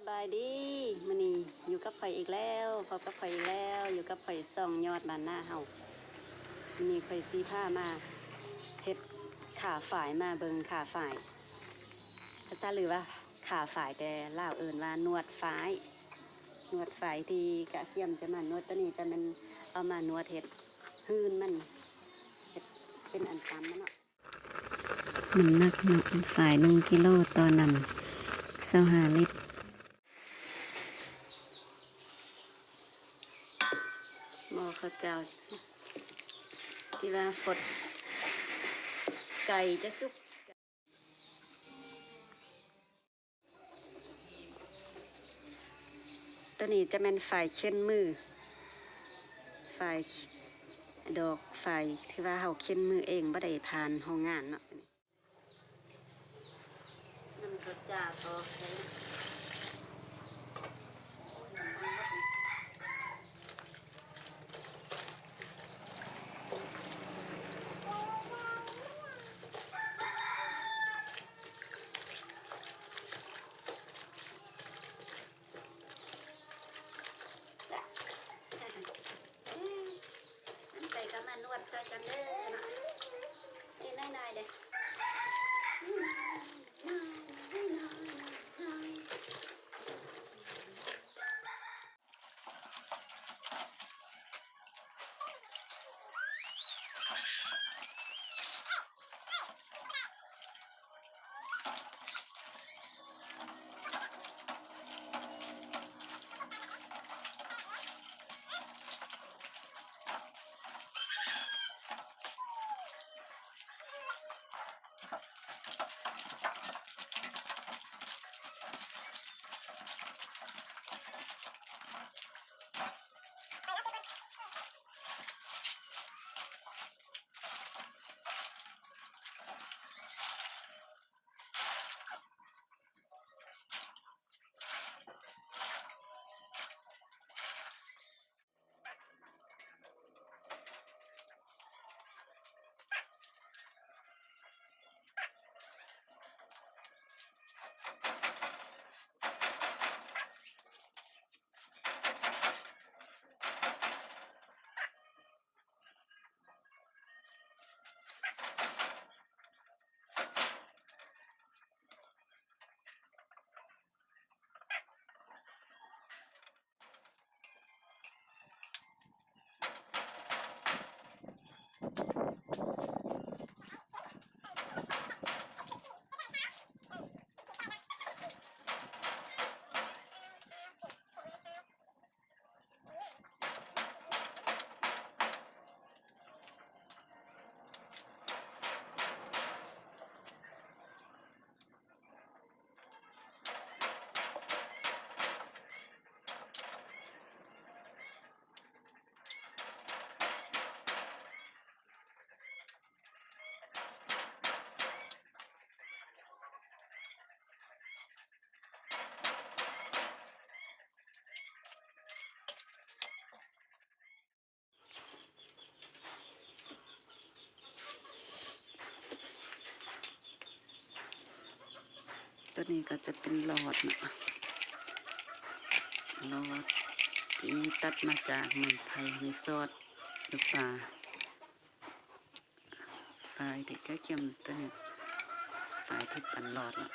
ສະບາຍດີ ມື້ນີ້ຢູ່ກັບຂ້ອຍອີກແລ້ວ ພົບກັບຂ້ອຍອີກແລ້ວ ຢູ່ກັບຂ້ອຍຊ່ອງຍອດບ້ານນາເຮົາ. ມື້ນີ້ຂ້ອຍຊິພາມາເຮັດຂ້າຝ້າຍ ມາເບິ່ງຂ້າຝ້າຍ ພາສາລືວ່າຂ້າຝ້າຍ ແຕ່ລາວເອີ້ນວ່ານວດຝ້າຍ ນວດຝ້າຍທີ່ກະກຽມຈະມານວດ ໂຕນີ້ຈະແມ່ນເອົາມານວດເຮັດ ຮືນມັນ ເຮັດເປັນອັນຕຳມັນເນາະ. ນ້ຳໜັກເນາະ ຝ້າຍໜຶ່ງກິໂລຕໍ່ນ້ຳຊາວຫ້າລິດ. ໝໍ້ເຂົ້າເຈົ້າທີ່ວ່າຟົດ ໄກ່ຈະສຸກ. ໂຕນີ້ຈະແມ່ນຝ້າຍເຂັນມື ຝ້າຍດອກ ຝ້າຍທີ່ວ່າເຮົາເຂັນມືເອງ ບໍ່ໄດ້ຜ່ານໂຮງງານເນາະ. ນ້ຳເຂົ້າເຈົ້າກໍ ອັນໄປກໍມານວດຊ່ອຍກັນເດີເນາະ ນີ້ນ້ອຍໆເດ້.ໂຕນີ້ກໍຈະເປັນຫຼອດເນາະ ຫຼອດທີ່ຕັດມາຈາກໄມ້ໄຜ່ ໄມ້ສອດ ຫຼື ປ່າ. ຝ້າຍທີ່ກະກຽມໂຕນີ້ ຝ້າຍທີ່ປັນຫຼອດລະ. ໂ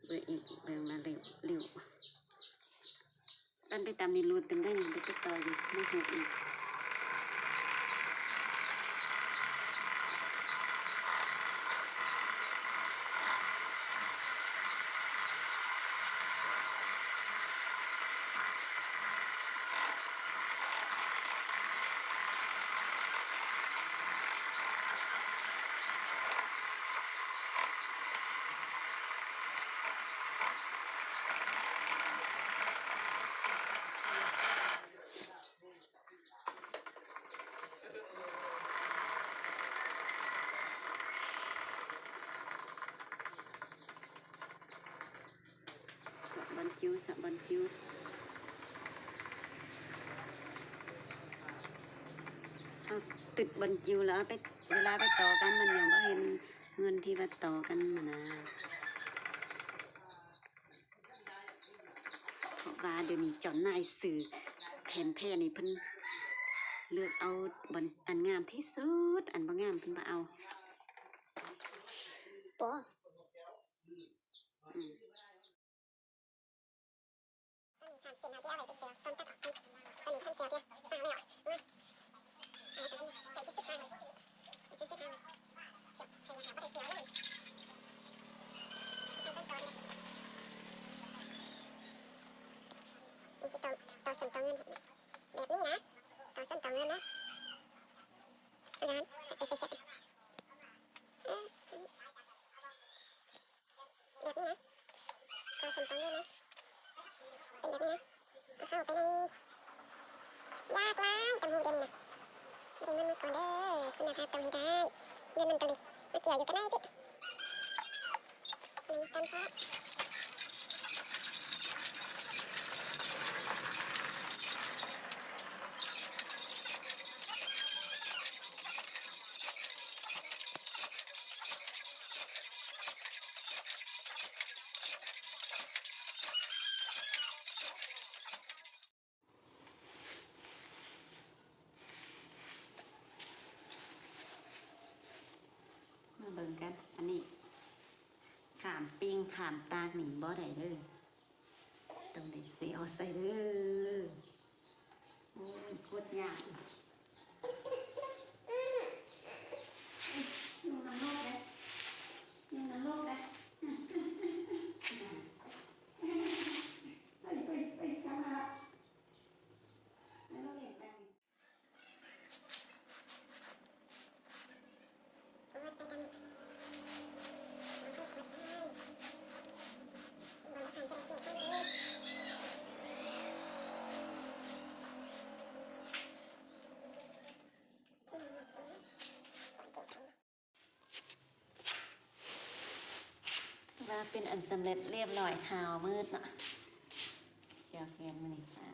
ເບິ່ງອີກ ເບິ່ງມາລິ້ວ ລິ້ວ ປັນໄປຕາມນີ້ ຫຼຸດກັນໄດ້ ໄປຕິດຕໍ່ຢູ່ ມາຫູກອີກ. ສະບັນຄິວ ສະບັນຄິວ ເອົາ ຕຶກບັນຄິວແລ້ວເອົາໄປ ເວລາໄປຕໍ່ກັນ ມັນຍັງບໍ່ເຫັນເງິນທີ່ວ່າຕໍ່ກັນຫັ້ນນະ. ເພາະວ່າດຽວນີ້ເຈົ້ານາຍສື່ແຜນແພ້ນີ້ ເພິ່ນເລືອກເອົາບ່ອນອັນງາມທີ່ສຸດ ອັນບໍ່ງາມເພິ່ນບໍ່ເອົາ. ບໍ່ ອືມ. ສົ້ນຕົອງເງິນ ແບບນີ້ນະ ຕໍ່ສົ້ນຕົອງເງິນນະ ອາຈານ ເອີ ແບບນີ້ນະ ຕໍ່ສົ້ນຕົອງເງິນນະ ເປັນແບບນີ້ນະ ເອົາເຂົ້າໄປໃນ ຍາກຫຼາຍ ຈຳຮູ້ດຽວນີ້ນະ ບໍ່ໄດ້ເງິນມາກ່ອນເດີ ຄຸນນະພາບຕ້ອງໃຫ້ໄດ້ ເງິນມັນຕ້ອງໄດ້ມາເກືອຢູ່ກັບນາຍຕິ. ມາເບິ່ງກັນ ອັນນີ້ ຂ້າມປີ້ງຂ້າມຕາກນີ້ບໍ່ໄດ້ເດີ ຕ້ອງໄດ້ເຊວໃສ່ເດີ ໂອ້ຍ ໂຄດຍາກ ຍຸງນຳໂລກເດ້ ຍຸງນຳໂລກເດ້ ໄປ ໄປ ໄປ ກັບມາລະ ແລ້ວເຮົາເຮັດໄປ. ຖືວ່າເປັນອັນສຳເລັດລຽບລ້ອຍ ທ້າວມືດເນາະ ສຽວແຂນມື້ນີ້ ປ້າ.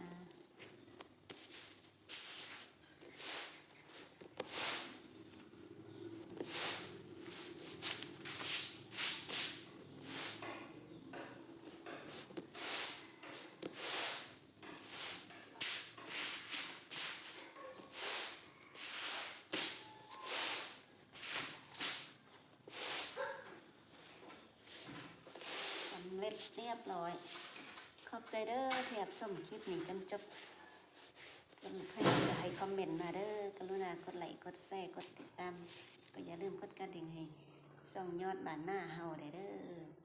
ສຳເລັດລຽບລ້ອຍ ຂອບໃຈເດີທີ່ຮັບຊົມຄລິບນີ້ຈົນຈົບ ໃຜຢາກໃຫ້ຄອມເມັນມາເດີ ກະລຸນາກົດໄລກ໌ ກົດແຊ ກົດຕິດຕາມ ກະຢ່າລືມກົດກະດິ່ງໃຫ້ຊ່ອງຍອດບ້ານນາເຮົາໄດ້ເດີ.